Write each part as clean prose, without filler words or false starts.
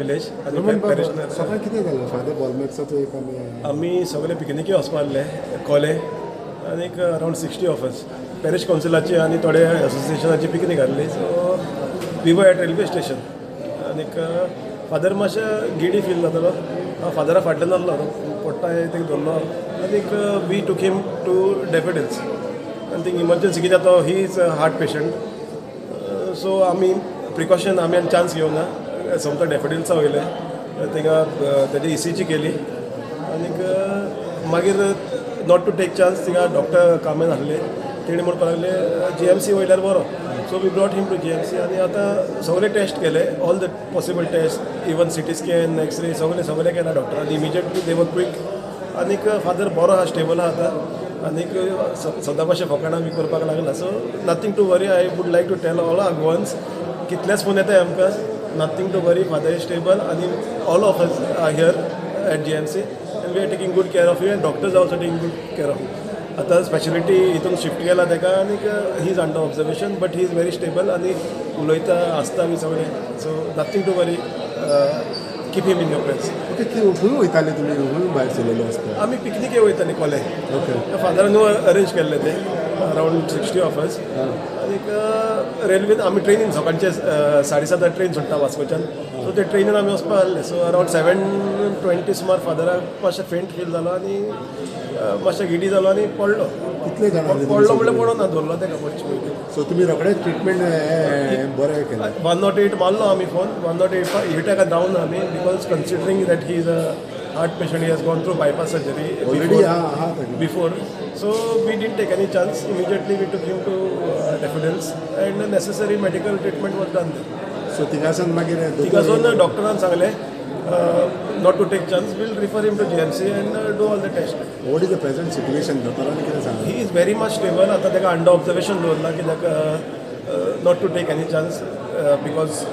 Village. सकाळी कितें जालें फादर बोलमॅक्साचो एक आमी सगळे पिकनिकी वचपा आसले कोले आनीक अरावंड 60 ऑफ अस पॅरिश कावन्सिलाची आनी थोडे एसोसिएशनाची पिकनीक आहली. So we were at railway station आनीक फादर मातशें गिडी फील जातालो. हांव फादरा फाटल्यान आहलो, पडटा तेका धरलो आनीक we took him to Daffodils आनी थिंग इमर्जन्सी कित्याक तो he is a heart patient. So आमी प्रिकॉशन आमी आनी चान्स घेवना सोमतो डॅफोडिल्सा वयले, थिंगा तेजी ECG केली आनीक मागीर not to take chance थिंगा डॉक्टर कामेन आहले, तेणी म्हणपाक लागले GMC वयल्यार बरो. So we brought him to GMC आनी आतां सगळे टेस्ट केले, all the possible test, even CT scan, x-ray सगळे सगळे केला डॉक्टरांनी. इमिजिएटली दे वर क्वीक आनीक फादर बरो आहा, स्टेबल आहा आतां आनीक सदां मातशें फकाणां बी करपाक लागला. So nothing to worry. I would like to tell all our Goans, कितलेच फोन येताय आमकां, nothing to worry, father is stable आनी all of us are here at GMC and we are taking good care of you and doctors also taking good care of you. आतां speciality हितून shift केला ताका आनीक he is under observation but he is very stable आनी उलयता आसता बी सगळें. So nothing to worry, keep him in your prayers. Okay, खंय वयताले तुमी, खंय भायर सरलेले आसता? आमी पिकनिके वयताले कोले. ओके, फादरान अरेंज केल्ले ते अरावंड 60 ऑफ अस आनीक रेल्वेन आमी ट्रेनीन सकाळचे 7:30 ट्रेन सुट्टा वास्कोच्यान. सो ते ट्रेनीन आमी वचपा आहले. सो अरावंड 7:20 सुमार फादराक मातशें फेंट फील जालो आनी मातशें गिडी जालो आनी पडलो. कितले जाण पडलो म्हणल्यार पडोना, धरलो ताका पडचे पयलीं. सो तुमी रोखडेच ट्रिटमेंट बरें केलें? 108 मारलो आमी फोन, 108 हिटाका धांवना आमी because considering that he is a heart patient, he has gone through bypass surgery already before. So we didn't take any chance. Immediately we took him to Daffodils and the necessary medical treatment was done there. So थिंगासून मागीर थिंगासून डॉक्टरान सांगलें not to take chance, we'll refer him to GMC and do all the test. What is the present situation? डॉक्टरान कितें सांगलें? He is very much stable. आतां ताका under observation दवरला कित्याक not to take any chance because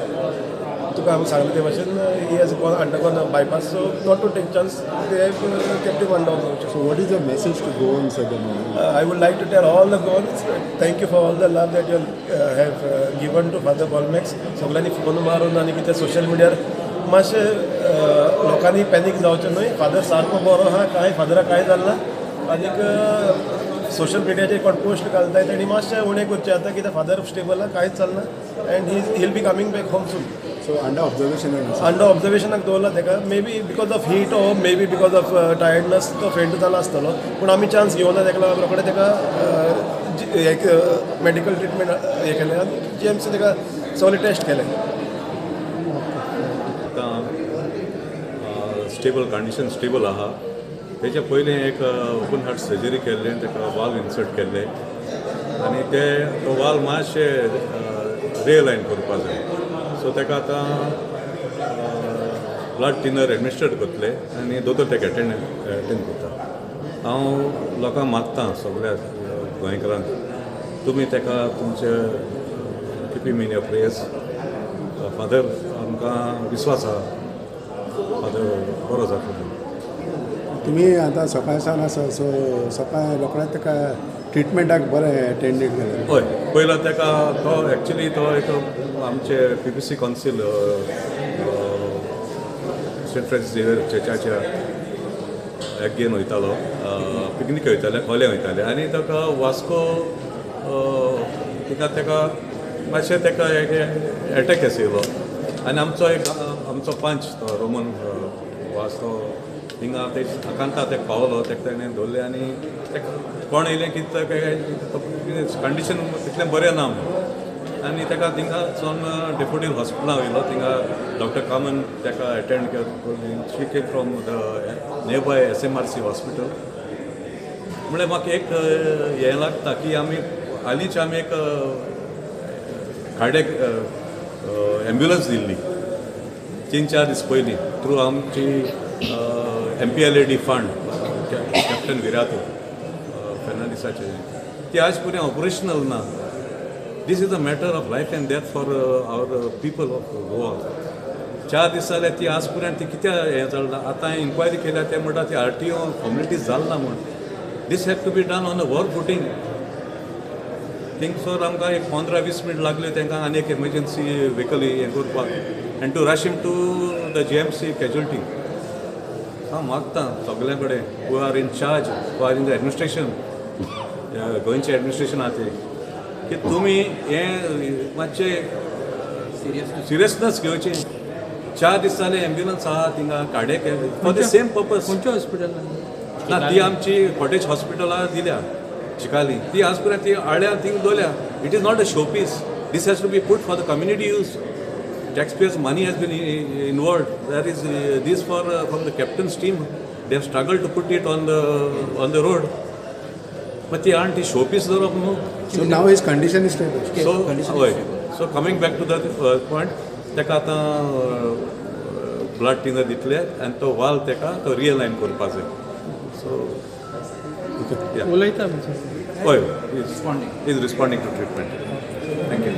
तुका आमी सांगलें ते भाशेन he has gone undergone bypass, so not to take chance they have kept him under observation. So what is the message to Goans at the moment? I would like to tell all the Goans, thank you for all the love that you have given to Father Bolmax. सगळ्यांनी phone मारून आनी कितें social मिडियार मातशें लोकांनी panic जावचें न्हय. Father सारको बरो आहा, कांय फादराक कांय जालें ना. आनीक सोशल मिडियाचेर कोण पोस्ट घालताय तेणी मातशें उणें करचें आतां कित्याक फादर स्टेबल आहा, कांयच चलना and he will be coming back home soon. So under observation? Under ऑब्जर्वेशनाक दवरला ताका. May be because of heat or may be because of tiredness तो फेंट जाला आसतलो, पूण आमी चान्स घेवना ताका लागून रोखडें ताका एक मेडिकल ट्रिटमेंट हें केलें आनी GMC ताका सगळे टेस्ट केले. आतां स्टेबल कंडिशन स्टेबल आहा. तेच्या पयलीं एक ओपन हार्ट सर्जरी केल्लें, ताका वाल्व इन्सर्ट केल्ले आनी ते तो वाल्व मातशें रिअलायन करपा जाय. सो ताका आतां ब्लड थिनर एडमिनिस्ट्रेट करतले आनी दोतोर ताका एटेंड करता. हांव लोकांक मागता सगळ्या गोंयकारांक, तुमी ताका तुमचे keep him in your prayers. Father आमकां विस्वास आहा फादर बरो जातलो. तुमी आतां सकाळ सावन आसा, सो सकाळ रोखडेच ताका ट्रिटमेंटाक बरें एटेंडेड केलें? हय, पयलो ताका तो एक्चुली तो एक आमचे PPC council Saint Francis Xavier चर्चाच्या एगेन वयतालो, पिकनीक वयताले, खोले वयताले आनी ताका वास्को थिंगा ताका मातशें ताका एक एटॅक येयलो आनी आमचो एक आमचो पंच तो रोमन वास तो थिंगा ते आकांता तेका पावलो, तेका तेणें धरलें आनी तेका कोण येयलें की कंडिशन तितलें बरें ना म्हणून आनी तेका थिंगा सावन डेफोडील हॉस्पिटलां वयलो. थिंगा डॉक्टर कामन तेका एटेंड केलें. She came from the near by SMRC hospital. म्हणल्यार म्हाका एक हें लागता की आमी हालींच आमी एक कार्डियक एम्ब्युलन्स दिल्ली 3-4 दीस पयलीं थ्रू आमची MPLAD fund captain Viriato फेर्नांडीसाचे, ती आज पर्यंत ऑपरेशनल ना. This is a matter of life and death for our people of Goa. 4 दीस जाले ती आज पर्यंत ती कित्याक हें जालें. आतां इन्क्वायरी केल्या ते म्हणटा ती RTO formalities जाल ना म्हूण. This have to be done on a war footing. थिंगसर आमकां एक 15-20 मिनट लागल्यो तांकां आनी एक एमर्जन्सी व्हेकल हें करपाक and to rush him to to the GMC casualty. हांव मागता सगल्या कडेन who are in charge, who are in the administration, गोंयचें एडमिनिस्ट्रेशन आहा तें, की तुमी हें मातशें सिरियसनस घेवचें. 4 दीस जाले एम्ब्युलन्स आहा थिंगा cardiac for the same purpose. खंयच्या हॉस्पिटलान? ना, ती आमची कॉटेज हॉस्पिटला दिल्या चिकाली, ती आज पर्यंत ती हाडल्या, थिंग दवरल्या. It is not a show piece. This has to be put for the community use. Taxpayers' money has been involved. There is this for from the captain's team. They have struggled to put it on the road. But ती आनी ती show piece दवरप न्हू. So now his condition is stable. So हय, so coming back to the point, ताका आतां blood thinner दितले आनी तो वाल ताका तो रिअलायन करपा जाय. सो उलयता म्हणजे? हय, is responding to treatment. Thank you.